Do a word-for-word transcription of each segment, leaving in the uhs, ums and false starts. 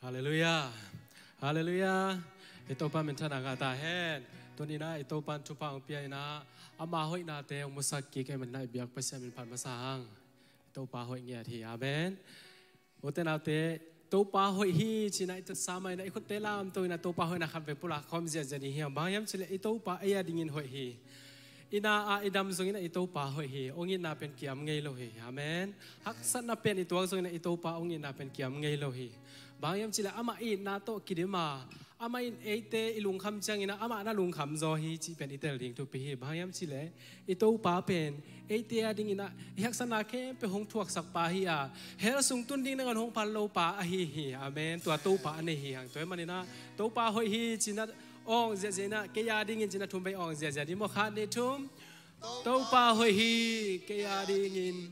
Halleluiah. Halleluiah. I Topa minthanna ngah ta hen. Tuni-in ah i Topa in thupha hong pia-in ah ama hoihnate hong musak kik ahih manin ah i biak Pasian min phat masa hang. I Topa hoih ngiat hi. Amen. Ute naute, Topa hoih hi ci-in ah i tutsa mah in ah i khutte lamto in ah Topa hoihna khat vei pulak khawm ziahziah ding hi hang. Bang hiam cih leh i Topa ei adingin hoih hi. I na-ah i dam zongin ah i Topa hoih hi. Hong itna pen kiam ngei lo hi. Amen. Haksatna pen i tuak zongin ah i Topa hong itna pen kiam ngei lo hi. Bang hiam cih leh amah itna tawh kidim a, amah in eite i lungkham ciangin ah amah na lungkham zaw hi cih pen i tel ding thupi hi. Bang hiam cih leh i Topa pen eite adingin ah i haksatna khempeuh hong thuaksakpa hi a, hell sung tun ding nangawn hong phal lopa ahi hi. Amen. Tua Topa a nei hi hang. Tua ahih manin ah Topa hoih hi ci-in ah awng ziahziah in ah, kei adingin ci-in ah thum vei awng ziahziah ding maw. Khat, nih, thum. Topa hoih hi kei adingin.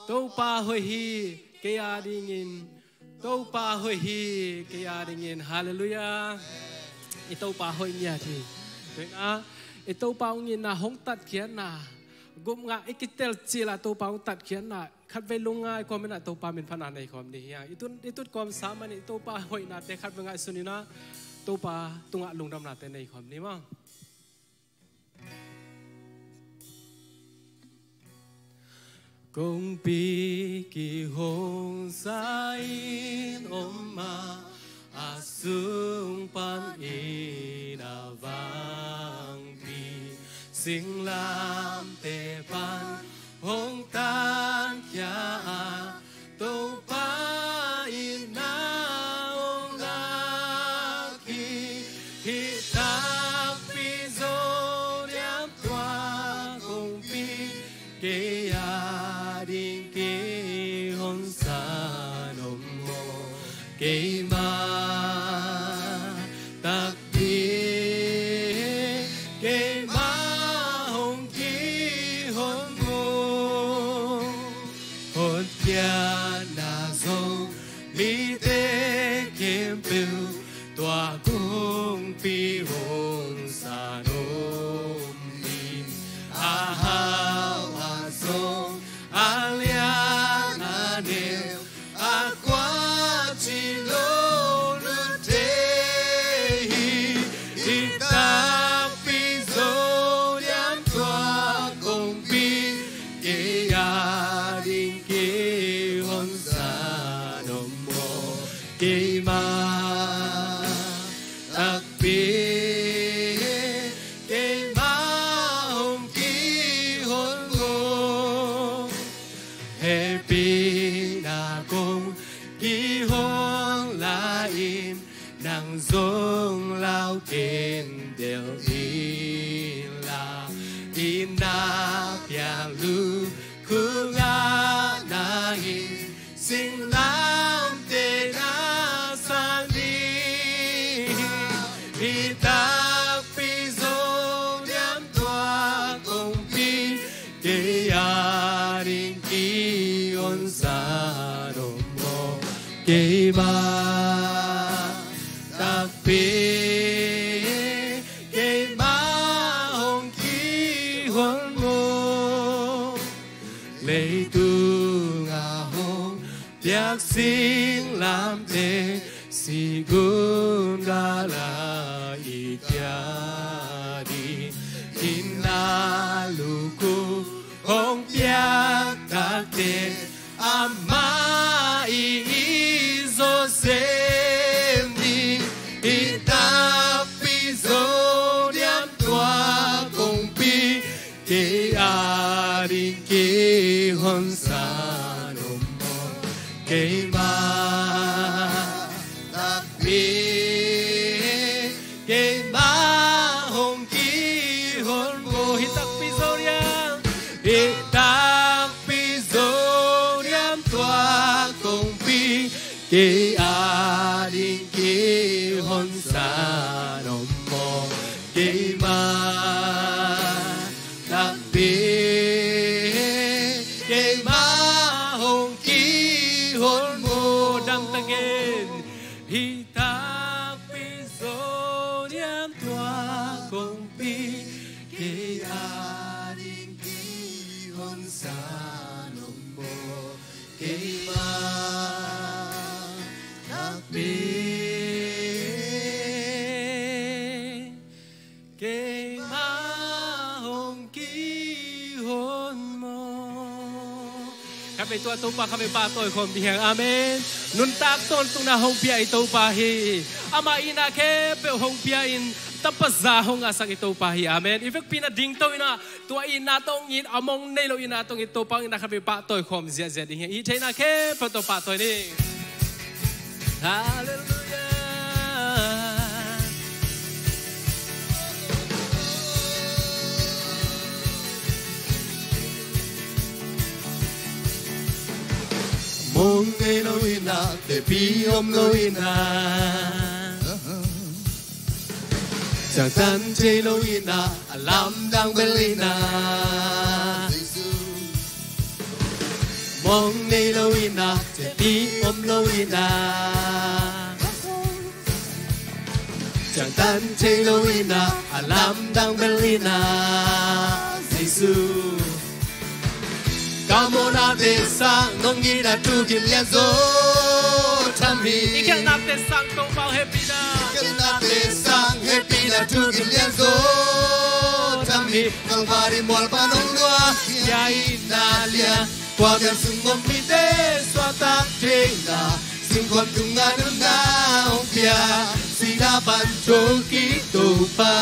Topa hoih hi kei adingin. Topa hoih hi kei adingin. Halleluiah. I Topa hoih ngiat hi. Tua-in ah i Topa hong itna, hong tatkhiatna, gupna i kitel cil a Topa hong tatkhiatna khat vei lungngai kawmin ah Topa min phatna nei khawm ni hi hang. I tut, i tut kawmsa mah in i Topa hoihnate khat vei ngaihsun in ah Topa tungah lungdamnate nei khawm ni maw. Kongpi kihong sa-in om a, a sung panin a vangpi, singlamteh pan hong tankhia a, Topa itna hong lak hi. Hih takpi Zo-Lian tua kongpi, kei ading kihonsa nuam aw. Keima takpi, keima hong kihon aw. Hotkhiatna zong mite khempeuh tua kongpi hong sa nuam hi. A hau a zong, a lian a neu, a kua ci lo lute hi. Hih takpi Zo-Lian tua kongpi, kei ading kihonsa nuam aw. Keima takpi, keima hong kihon aw. Hehpihna kong kihong lai-in, nang zong lau kendel inla, i na piang lukhuk ngah na hi, singlamteh na sang ding hi. Hih takpi Zo-Lian tua kongpi, kei ading kihonsa nuam aw. Keima takpi, keima hong kihon aw. Leitung a hong piak singlamteh, sigun gala i kia ding, i na lukhuk hong piak takteh, amah i it zawh sem ni. Hih takpi Zo-Lian tua kongpi, kei ading kihonsa nuam aw. Keima takpi, keima hong kihon aw. Hih takpi Zo-Lian, hih takpi Zo-Lian tua kongpi, kei ading kihonsa nuam aw. Keima takpi, keima hong kihon aw. Dangtakin. Hih takpi Zo-Lian tua kongpi, kei ading kihonsa nuam aw. Keima takpi, Tua Topa kha vei pahtawi khawm ding hi hang. Amen. Nuntak tawntungna hong pia i Topa hi. Amah itna khempeuh hong pia in tapa za hong ngahsak i Topa hi. Amen. I vekpi-in a dingto in ah tua itna tawh hong it, a mong nei lo itna tawh hong it Topa hong itna kha vei pahtawi khawm ziahziah ding hi. I theihna khempeuh tawh pahtawi ni. Halleluiah. Mong nei lo in ah, tepi om lo in ah, ciangtan thei lo in ah, a lamdang bel in ah. Mong nei lo in ah, tepi om lo in ah, ciangtan thei lo in ah, a lamdang bel in ah, Jesu. Ka mawhnate sang nong itna thu kilian zaw tham hi. I khialhnate sang Topa hehpihna. I khialhnate sang hehpihna thu kilian zaw tham hi. Kalvari mual pan hong luang khia itna lian, khuamial sung om mite suahtak theihna, singkhuam tungah nunna hong pia, sihna pan thokik Topa.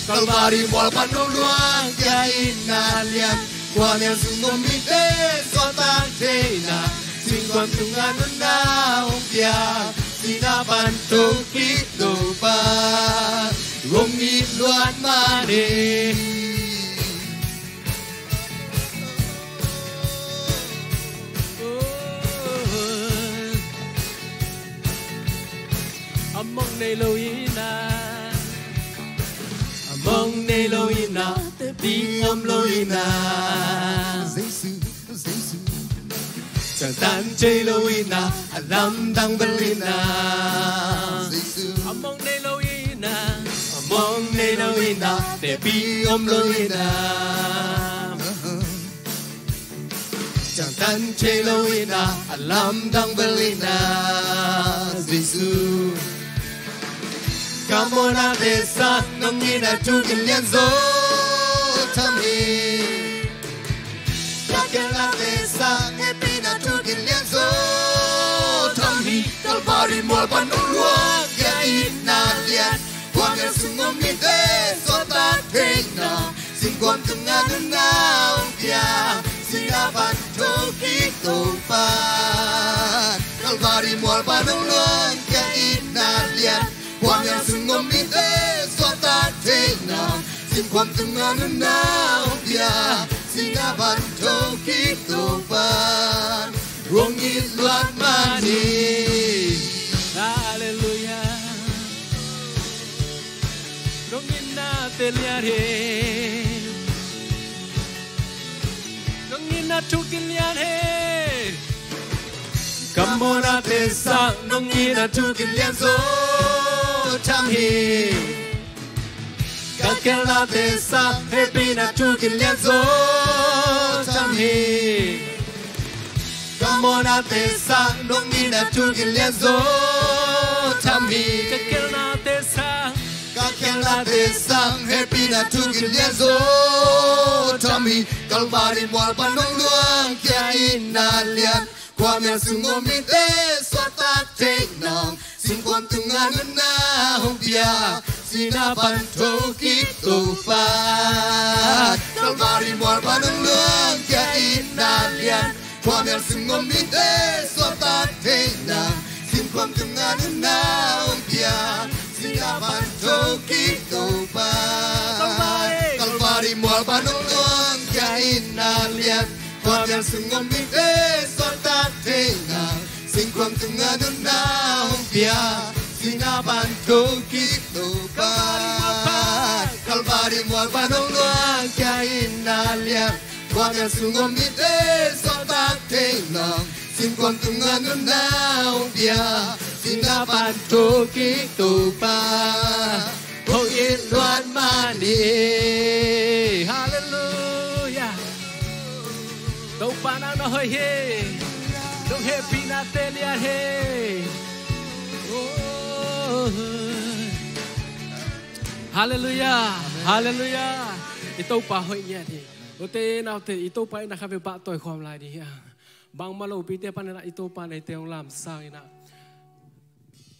Kalvari mual pan hong luang khia itna lian, khuamial sung om mite suahtak theihna, singkhuam tungah nunna hong pia, sihna pan thokik Topa. Hong it luat mah ni. A mong nei lo in ah, a mong nei lo in ah, tepi om lo in ah, Jesu, Jesu. Ciangtan thei lo in ah, a lamdang bel in ah, Jesu. A mong nei lo in ah, a mong nei lo in ah, tepi om lo in ah, ciangtan thei lo in ah, a lamdang bel in ah, Jesu. Ka mawhnate sang nong itna thu kilian zaw tham hi. Ka khialhnate sang hehpihna thu kilian zaw tham hi. Kalvari mual pan hong luang khia itna lian, khuamial sung om mite suahtak theihna, singkhuam tungah nunna hong pia, sihna pan thokik Topa. Kalvari mual pan hong luang khia itna lian, khuamial sung om mite suahtak theihna, singkhuam tungah nunna hong pia, sihna pan thokik Topa. Hong it luat mah ni. Halleluiah. Nong itnate lian hi. Nong itna thu kilian hi. Ka mawhnate sang nong itna thu kilian zaw tham hi. Ka khialhnate sang hehpihna thu kilian zaw tham hi. Ka mawhnate sang nong itna thu kilian zaw tham hi. Ka khialhnate sang, ka khialhnate sang hehpihna thu kilian zaw tham hi. Kalvari mual pan hong luang khia itna lian, khuamial sung om mite suahtak theihna, singkhuam tungah nunna hong pia, sihna pan thokik Topa. Kalvari mual pan hong luang khia itna lian, khuamial sung om mite suahtak theihna, singkhuam tungah nunna hong pia, sihna pan thokik Topa. Kalvari mual pan hong luang khia itna lian, khuamial sung om mite suahtak theihna, singkhuam tungah nunna hong pia, sihna pan thokik Topa. Kalvari mual pan hong luang khia itna lian, khuamial sung om mite suahtak theihna, singkhuam tungah nunna hong pia, sihna pan thokik Topa. Hong it luat mah ni. Halleluiah. Topa nang na hoih hi. Nong hehpihnate lian hi. Oh. Halleluiah. Halleluiah. I Topa hoih ngiat hi. Ute naute, i Topa in a kha ve pahtawi khawm lai ding hi a. Bangmah lopite panin a i Topa in eite hong lamsang in a,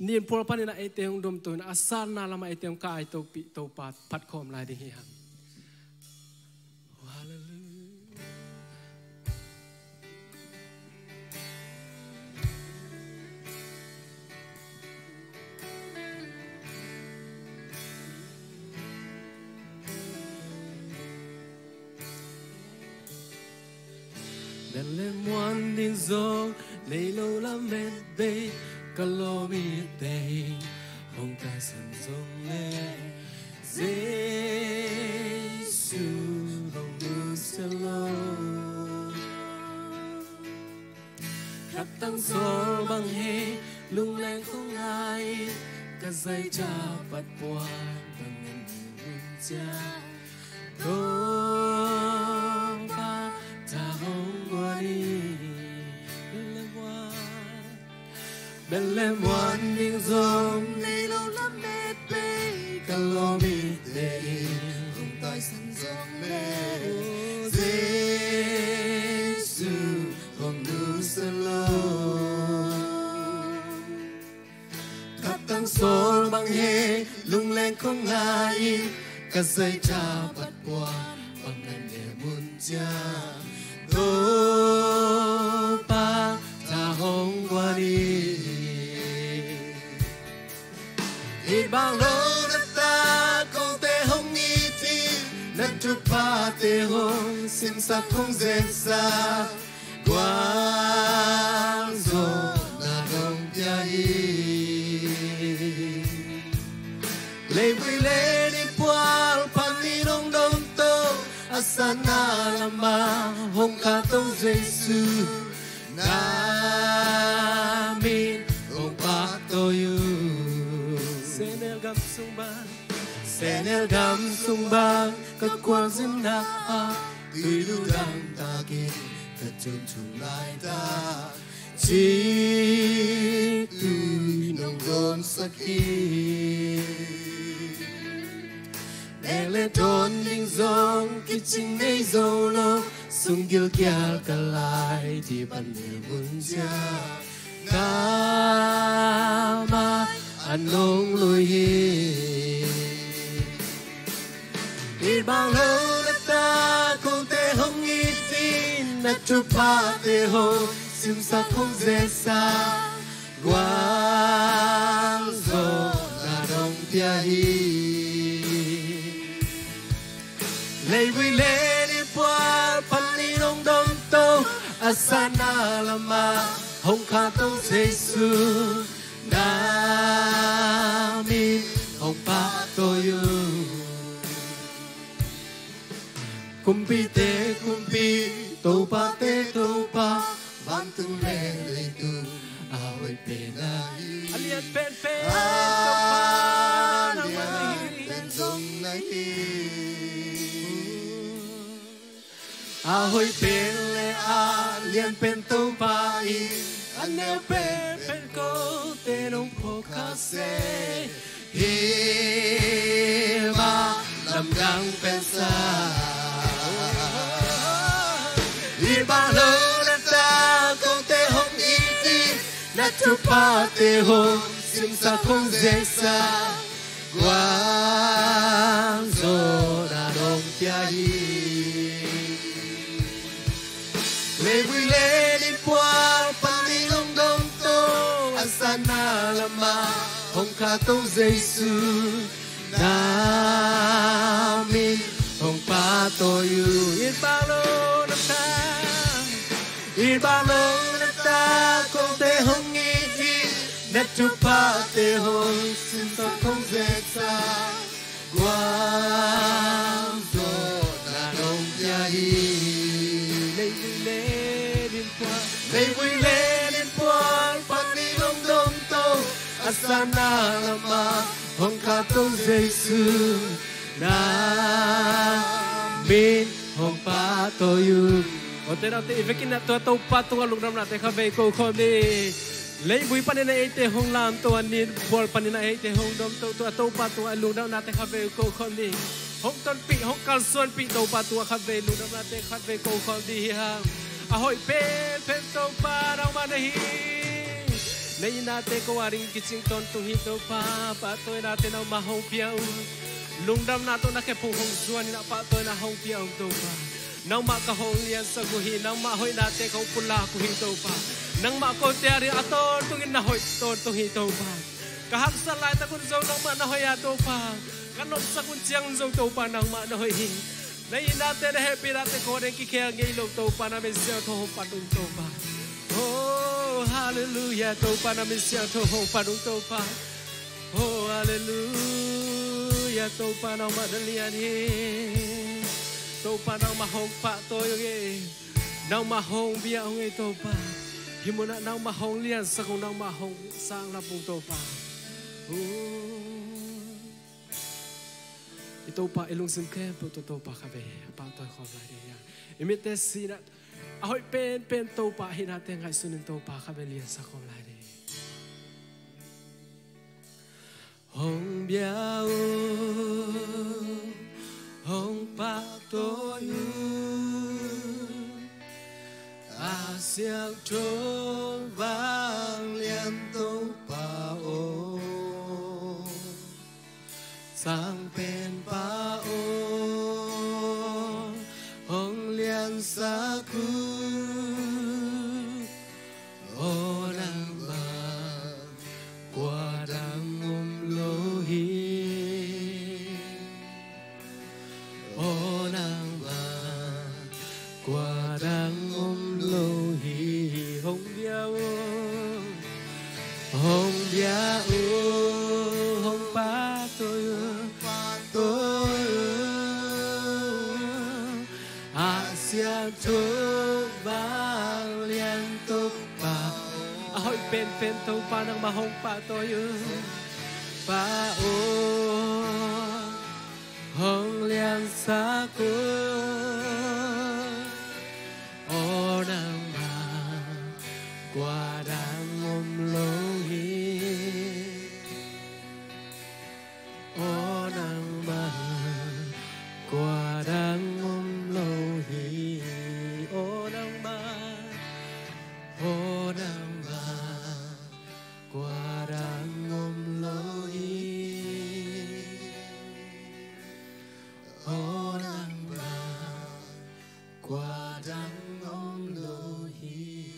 ninphual panin a eite hong domto in a, a sanna lamah eite hong kaitopih Topa phat khawm lai ding hi a. Hallelujah. Bethlehem muan ding zong, leilo lam met bei, ka lawm ite in hong taisan zong le, Jesu hong nusia lo. Khatang sawl bang hi, lungleng khong ngai, ka zaitha pat puan, bang ngan mun cia. Topa tha hong guan hi. Bethlehem muan, Bethlehem muan ding zong, leilo lam met bei, ka lawm ite in hong taisan zong le, Jesu hong nusia lo. Khatang sawl bang hi, lungleng khong ngai, ka zaitha pat puan, bang ngan ne mun cia. Topa tha hong guan hi. It bang lo na ta, kote hong it in, na thuphate hong simsak hong zeksak, gualzawhna dong pia hi. Leivui le ninphual panin hong domto, a sanna lamah hong khato Jesu, na min hong pahtawi uh. Senel gam sung bang, Senel gam sung bang, ka khualzinna ah, tuilu dang takin ka tun thum laitak, cik tui nong dawnsak hi. Nek le dawn ding zong kicing nei zo lo, sunggil kial ka lai, ti pan ne mun cia. Ka mai an nong lui hi. It bang lo na ta, kote hong it in, na thuphate hong simsak hong zeksak, gualzawhna dong pia hi. Leivui le ninphual panin hong domto, a sanna lamah hong khato Jesu, na min hong pahtawi uh. Kumpite Kumpi, Topate Topa, vantung le leitung a hoih pen ahi. A lian penpen Topa nangmah hi. A lian pen zong na hi. A hoih pen le a lian pen Topa in, a neu penpen kote nong phawk kha seh. Hi mah lamdang pen sa. It bang lo na ta, kote hong it in, na thuphate hong simsak hong zeksak, gualzawhna dong pia hi. Leivui le ninphual panin hong domto, a sanna lamah hong khato Jesu, na min hong pahtawi uh. It bang lo na ta, it bang lo na ta, kote hong it in, na thuphate hong simsak hong zeksak, gualzawhna dong pia hi. Leivui le ninphual, leivui le ninphual panin hong domto, a sanna lamah hong khato Jesu, na min hong pahtawi uh. Aw, te naute, i vekin ah tua Topa tungah lungdamnate kha vei ko khawm ni. Leivui panin ah eite hong lamto a, ninphual panin ah eite hong domto, tua Topa tungah lungdamnate kha vei ko khawm ni. Hong tonpih, hong kalsuanpih Topa, tua khatvei lungdamnate khatvei ko khol dih hi hang. A hoih penpen Topa nangmah na hi. Na itnate ko a ding kicing tawntung hi Topa. Pahtawinate nangmah hong pia un. Lungdamna tawh na khephung hong zuanin a pahtawina hong pia un Topa. Nangmah ka hong liansak uh hi, nangmah hoihnate ka hong pulak uh hi Topa. Nangmah kote a ding a tawntungin na hoih tawntung hi Topa. Ka haksat laitak un zong nangmah na hoih a Topa. Ka nopsak un ciang un zong Topa nangmah na hoih hi. Na itnate na hehpihnate ko ding kikhel ngei lo Topa na min siangtho hong pat un Topa. Oh, halleluiah Topa na min siangtho hong pat un Topa. Oh, halleluiah Topa nangmah na lian hi. Topa nangmah hong pahtawi ung ei. Nangmah hong bia ung ei Topa. Hih munah nangmah hong liansak ung, nangmah hong sanglap ung Topa. Oh. I Topa i lungsim khempeuh tawh Topa khatvei a pahtawi khawm lai dih hi hang. I mitte sinah a hoih penpen Topa ahihnate ngaihsunin Topa khatvei liansak khawm lai dih. Hong bia un, hong pahtawi un, a siangtho vanglian Topa aw. Sangpenpa aw, hong liansak un. Aw nangmah kua dang om lo hi. Aw nangmah kua dang om lo hi. Hong bia un, hong bia un, hong pahtawi un, pahtawi un. A siangtho vanglian Topa, a hoih penpen Topa nangmah hong pahtawi un. Pa aw, hong liansak un. Aw nangmah kua dang om lo hi. Aw nangmah kua dang om lo hi. Aw nangmah, aw nangmah kua dang om lo hi. Aw nangmah kua dang om lo hi.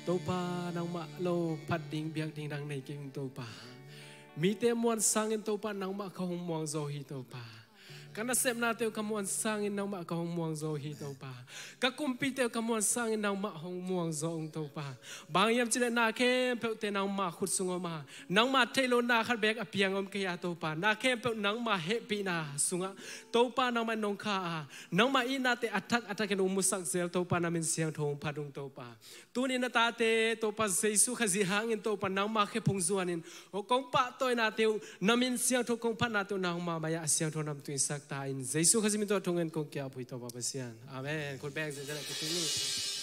Topa nangmah lo phat ding biak ding nang nei kei ung Topa. Mite muan sangin Topa nangmah ka hong muang zo hi Topa. Ka nasepnate uh ka muan sangin nangmah ka hong muang zo hi Topa. Ka kumpite uh ka muan sangin nangmah hong muang zo ung Topa. Bang hiam cih leh na khempeuhte nangmah khut sung om a, nangmah theih loh na khat beek a piang om kei a Topa. Na khempeuh nangmah hehpihna sungah Topa nangmah in nong kha a, nangmah itnate a thak a thakin hong musak zel Topa na min siangtho hong phat ung Topa. Tuni na tate Topa Jesu Khazih hangin Topa nangmah khephung zuanin aw kong pahtawinate uh, na min siangtho kong phatnate uh nangmah mai-ah a siangtho namtuisak ta in. Jesu Khazih min tawh thungen kong kiap uh hi Topa Pasian. Amen. Khut beng zenzen a kitung uh.